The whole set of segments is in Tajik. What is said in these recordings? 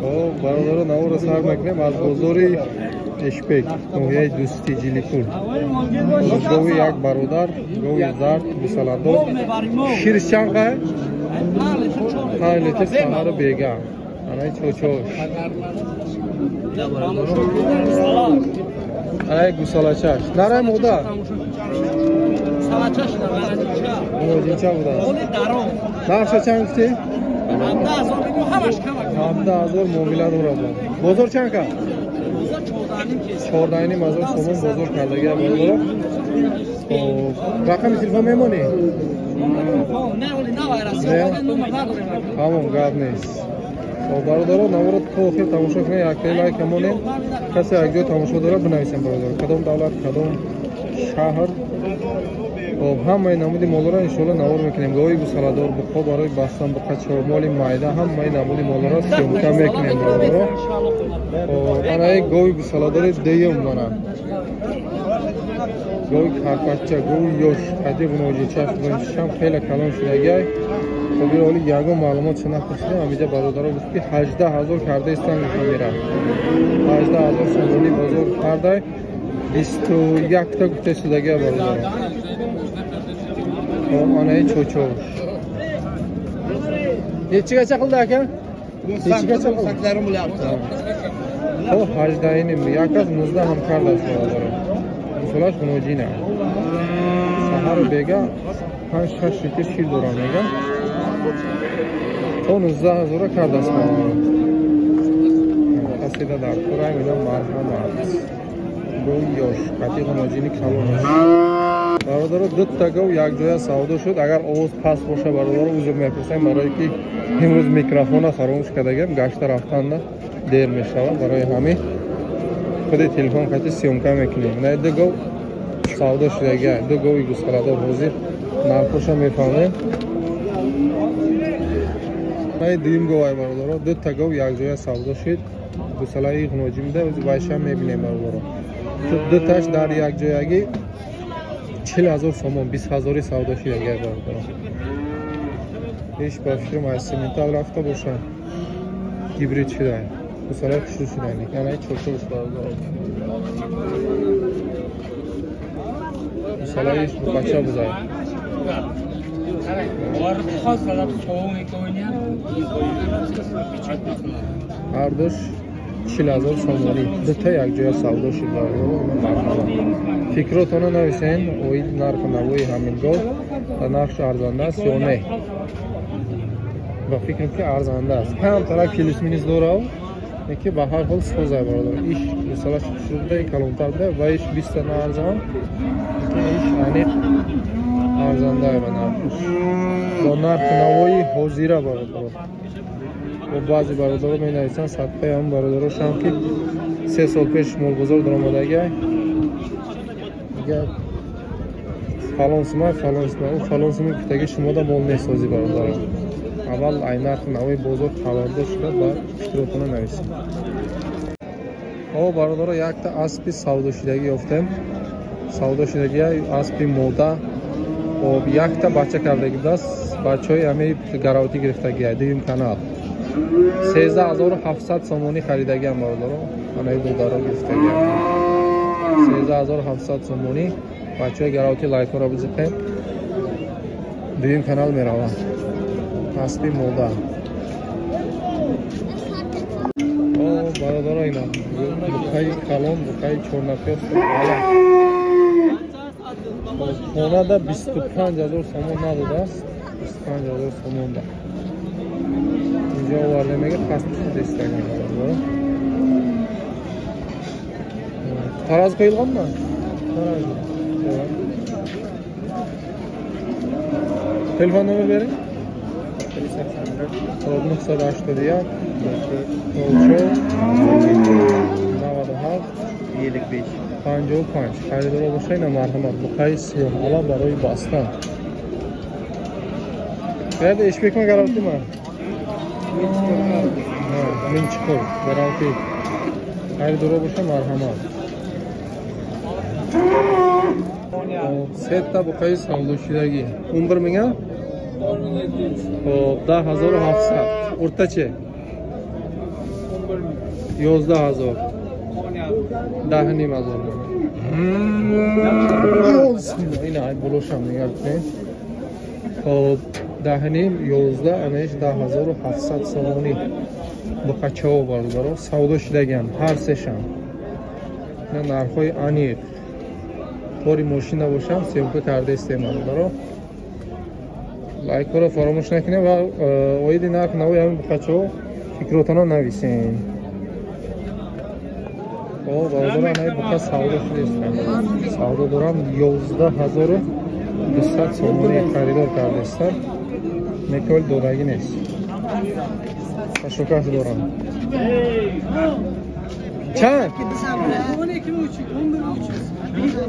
Хоб, бародаро, наворо сар мекунем аз бозори Эшпек, ноҳияи Дӯстӣ, Ҷиликул. Гови як бародар, гови зард, гусаладор. Шириш чанд қай? 5 литр саҳару бега. Анаи чочош. Анаи гусалачаш. Нарай мода? Гусалача будааст. Нархша чанд гуфтӣ? 17,000 муомила дорад. Бозор чанд кард? 14,5 ҳазор сомон бозор кардагия, бародаро. Рақами телефон мемонӣ? Тамом, гап нест. Бародаро, наворо то охир тамошо кунед, яктаи лайк монед. Касе якҷо тамошо дорад, бинависем, бародаро. Кадом давлат, кадом шаҳр. Хоб, ҳамаи намуди молоро иншоалло навор мекунем. Гови гусаладор, буқо барои бастан, буқачо, моли майда, ҳамаи намуди молоро съёмка мекунем, бародаро. Анаи гови гусаладори дуюм, мана. Гови карпача, гови ёш, қади ғуноҷича, шам хеле калон шудагиай. Хоб, ин оли ягон маълумот чӣ напурсидем, ҳамиҷа бародаро гуфт, ки 18,000 карда истан гуфта мера. 18,000 сомонӣ бозор кардай, 21-та гуфта шудагиай, бародаро. Хоб, анаи чочош. Nechigacha qildi, aka? Nechigacha qildi? Хоб, 18,5, як аз 19 ҳам кардааст, бародаро. Гусолаш ғуноҷина. Саҳару бега 5-6 литр шир дорам, мега. То 19,000 кардааст, бародаро. Каседа дар кора мега, марҳамат. Гови ёш, қати ғуноҷини калон аст. Бародаро, дута гов якҷоя савдо шуд. Агар овоз паст боша, бародаро, узр мепурсем, барое ки имрӯз микрофона фаромӯш кардагем, гашта рафтанда дер мешавад, барои ҳамин худи телефон қати съёмка мекунем. На, ду гов савдо шудагия, ду гови гусаладор, ҳозир нархоша мефаҳмем. Наи дуюм говай, бародаро, дута гов якҷоя савдо шуд. Гусалаи ғуноҷӣ буда, вайша мебинем, бародаро. Дуташ дар якҷоягӣ 40,000 сомон, 20,000-и савдо шудагия, бародаро. Иш ба фикрам аз симентал рафта боша, гибрид шуда, гусалаи хушрӯ шуда. Анаи чорчош, бародаро, гусалаи бача буда. Ҳардуш 40,000 сомонӣ, дута якҷоя савдо шуд, бародаро. Марҳамат, фикротонро нависен оид нарху навои ҳамин гов, ва нархш арзанда аст ё не. Ба фикрам, ки арзанда аст, камтарак плюс-минус дорав, ки ба ҳар ҳол созай, бародар. Иш гусалаш хушрӯ буда, калонтар буда ва иш биста наарзан, иш аниқ арзандае ба нархш, бо нарху навои ҳозира, бародаро. Бо баъзе бародаро менависанд, садқаи ҳамн бародарошам, ки 3 сол пеш молбозор даромадагиай, мега фалон сума, фалон сума, ӯ фалон суми гуфтаги шумода мол месозӣ. Бародаро, аввал ай нарху навои бозор хабардор шуда, ба фикротона нависед. О, бародаро, якта аспи савдошудагӣ ёфтем, савдошудагия, аспи мода. Хоб, якта бача кардагӣ будааст, бачаҳои ҳамаи гаравтӣ гирифтагия, дуюм канал, 13,700 сомонӣ харидагиам, бародаро. Анаи додаро гирифтагиам 13,700 сомонӣ. Бачаҳои гаравти, лайкҳоро бизиқем, дуюм канал меравад аспи мода. О, бародаро, ина буқаи калон, буқаи чорнапёс, хонада 25,000 сомон надодааст, 25,000 сомонда инҷо оварда, мега паст. Таразы qo'yilganmi? Таразы. Telefon nomer bering. Hop, 981 04 97 55. 55. Харидоро боша, ина марҳамат, буқаи сиёҳ ала барои бастан. Яда ишбекма, гаравтима? Минчиқур, гаравти. Харидоро боша, марҳамат. Сета буқаи савдошудагӣ. 11 миңа? Хоб, 10,700. O'rtacha? 11 000, 10 500. Ина болошам нигар кунед. Хоб, 10,5, 11, анаиш 10 700 сомонӣ. Буқачаҳо, бародаро, савдо шудагиам ҳар сешам. Ина нархҳои аниқ. Тори мошина бошам, съёмка кардаистем, бародаро. Лайкҳоро фаромӯш накунем ва оиди нарх навои ҳамин буқачаҳо фикротона нависем. Бародаро, анаи буқа савдо шудааст. Савдо дорам, 11 200 сомонӣ харидор кардаистам. Неколи додагӣ нест. Кашокаш дорам. Чанд?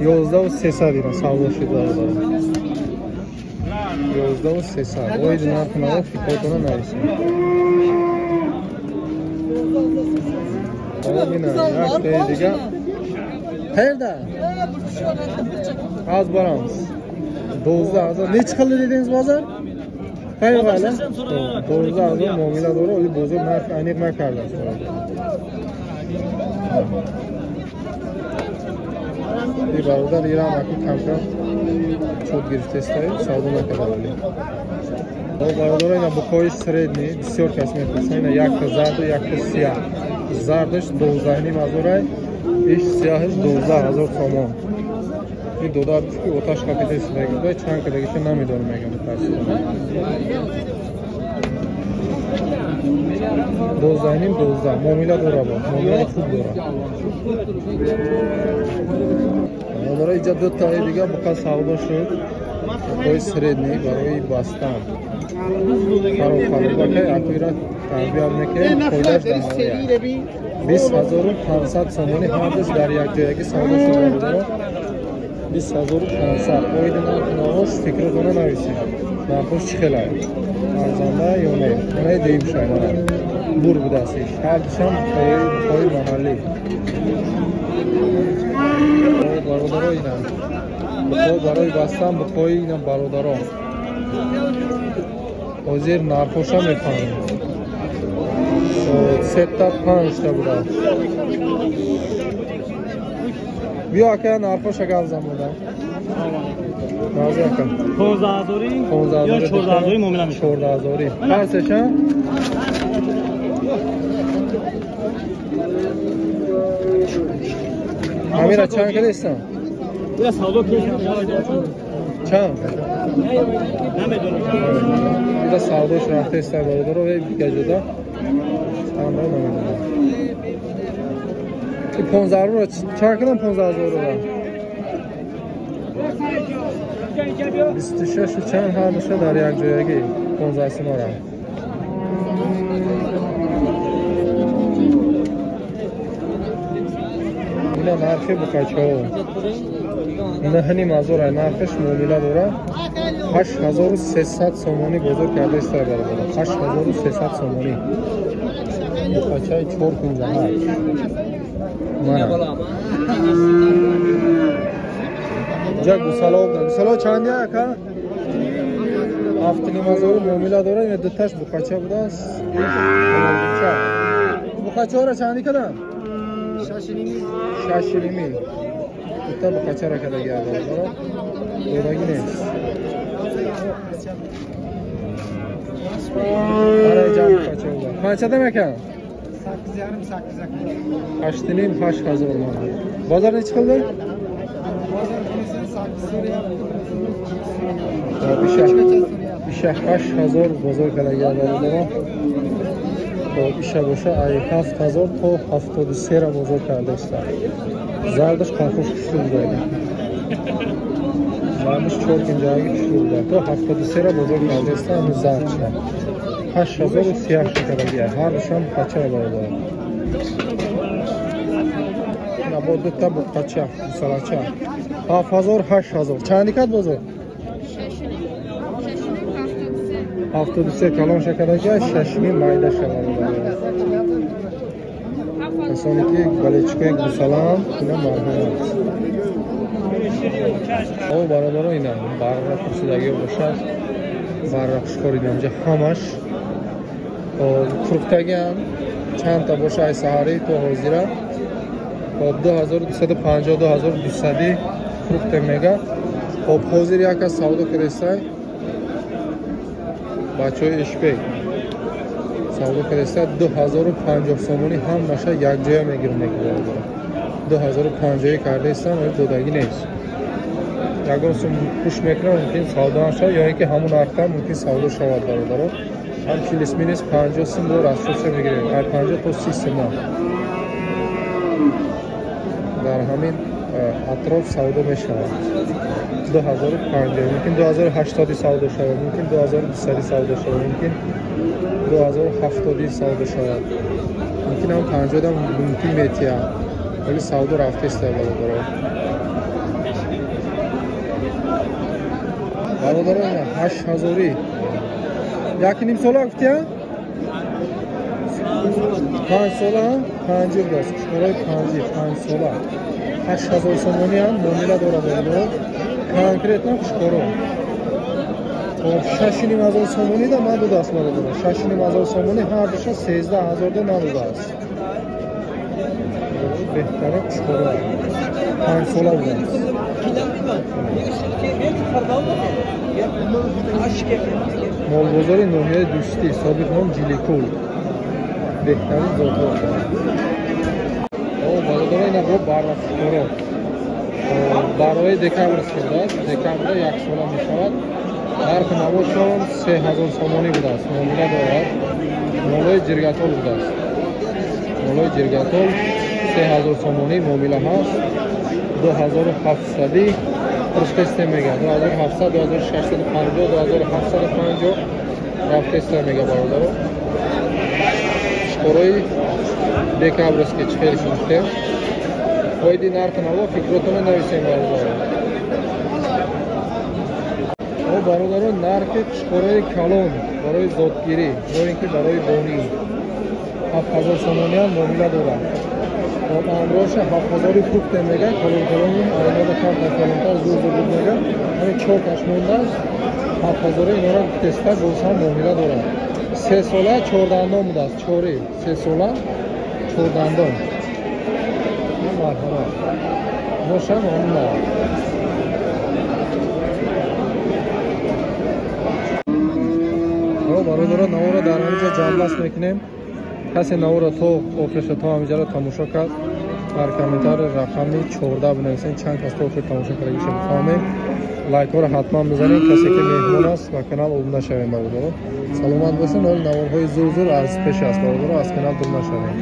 11 300 ира савдо шуд, бародаро. 11 300. Оиди нарху наво фикротона нависем. Яктаи дига qayerda? Az boramiz. 12 000 nechi qildi dedingiz bozor? Qayerga? 12 000 muomala dora, o'zi bozor narx aniq nakardasi. И бародар, ирам аку камкам чот гирифтестаю, савдо накарда. Бародаро, ина буқои средний, бисёр кас мепурсанд, ина якта зарду, якта сияҳ. Зардаш 12 500-ай, иш сияҳаш 12 000 сомон. Ин додар гуфт, ки оташ қапида, чанд кадагиша намедонам, мегам, мутаассифона. 12,5, 12 муомила дора, бо муомилаи хуб дора. Бародаро, иҷа ду таи дига буқа савдо шуд. Буқои средний барои бастан. Хароб харобакай акуира тарбият мекунем, фоидаш дар ҳавоя. 20 500 сомонӣ ҳардуш дар якҷоягӣ савдо шуд, бародаро. 20 500. Оиди нарху навош фикротона нависед. Нархош чӣ хелай? Арзанда ё не? Манаи дуюмшай, мана. Бур будааст иш. Ҳардушам буқои маҳаллӣ. Бародаро, ина. Буқо барои бастан, буқои ина, бародаро. Ҳозир нархоша мефаҳмем. Сета панҷта будааст. Биё, ака, нархоша гап замуда. Розӣ, ака. 15 ҳазорӣ ё 14 ҳазорӣ муомила мешавад. 14 ҳазорӣ. Ҳар сеша? Амира чанд кадестан? Ира савдо Чанд? Намедонам. Ира савдош рафтаиста, бародаро, гаҷода. Чандро намедонам. 15 ҳазорро чанд кадам, 15 ҳазорро? 26 чанд ҳардуша дар якҷоягӣ 15 симора. Ина нархи буқачаҳо 9 500 ай, нархиш муомила дора. 8300 сомонӣ бозор карда истода, бародаро. 8300 сомонӣ буқачаи чор кунҷаҳашт. Мана ҷа гусало, гусало чанди, ака? 7 500 муомила дора. Ина дуташ буқача будааст. Буқачаҳоро чанди кардам? 6,5. Дута буқачаро кардаги, бародаро, додагӣ нест. Барои ҷамъ буқача буда. Қанчадан, ака? 8,5, 8 ҳазор. Мана бозор nechi qildi? Иша 8 ҳазор бозор кардаги, бародаро. Хоб, иша боша ай 7 ҳазор то 73-ра бозор кардаиста. Зардаш қанхош хушрӯ буда, зардаш чор кунҷаги хушрӯ буда. То 73-ра бозор кардаиста. Ами зардша 8038 кардаги, ҳардушам қача, бародаро. Бо дута буқача, гусалача 7 ҳазор, 8 ҳазор. Чанди кад бозор? 73 калон шакадаги, 6,5 майда шава. Касоне ки болельщикои гусалаам, ина марҳамат. О, бародаро, ина барра пурсидагиҳо бошад, барра хушхор, инамҷа ҳамаш фурӯхтагиам. Чанд та боша ай саҳарӣ то ҳозира. Хоб 2250 2200 фрукте мега. Хоб ҳозир як аз савдо кардесай. Бачаҳои Ишбек савдо кардесай 2050 сомонӣ ҳамаша якҷоя мегирем мегирад. 2050 кардесам, додагӣ нест. Ягон сум пуш мекунам, мумкин савдо нашавад, ё ин ки ҳамун нархта мумкин савдо шавад бародаро. Ҳам плюс-минус 50 сум бо расчётша мегирем. Ай 50 то 30 сум. Дар ҳамин атроф савдо мешавад. 2050, мумкин 2080 савдо шавад, мумкин 2200 савдо шавад, мумкин 2070 савдо шавад. Мумкин ҳам 50 ҳам мумкин метия. Вале савдо рафтест бародаро. Бародаро 8000 як ним сола гуфтия? 5 сола, 5 будааст. Кушкораи 5 сола. 8000 сомонӣ ҳам муомила дорад бародаро. Конкретно кушкоро. Хоб 6500 сомонӣ да надодааст бародаро. 6500 сомонӣ ҳар душа 13000 да надодааст. Беҳтарин кушкоро. 5 сола будааст. Молбозори ноҳияи Дӯстӣ, собиқ ном Ҷиликул. Беҳтарин зотҳо. Бародаро ина бо барвақтшикоро. Барои декабр будааст. Декабрда як сола мешавад. Нархи навошон 3000 сомонӣ будааст. Муомила дорад. Молои ҷиргатол будааст. Молои ҷиргатол 3000 сомонӣ муомила ҳаст. 2700 фурӯхтест мега. 2700, 2650, 2750 рафтест мега бародаро. Шкорои декабрский чӣ хеле гуфтем. Оиди нархи наво фикротонро нависем бародаро. О бародаро, нархи шкорои калон барои зотгирӣ ё ин ки барои бонӣ 7000 сомониам муомила дорад. Амроша 7000 фрукте мега, калон калон айнода камтар калонтар зур зур буд мега. Ҳамин 4 таш мондааст. 7000 инора гуфтеста боз ҳам муомила дорад. 3 сола 4 дандон будааст. 4 3 сола 4 дандон. Марҳамат. Бошам муомила. Бародаро, навора дар ҳаминҷо ҷамъбаст мекунем. Касе навора то охирша то ҳаминҷаро тамошо кард, дар комментар рақами 14 бинависен, чанд кас то охир тамошо кардагиша бифаҳмем. Лайкҳоро ҳатман бизанед, касе ки меҳмон аст ба канал обуна шавем бародаро. Саломат бошед, ҳол наворҳои зур зур аз пеш аст бародаро, аз канал дур нашавем.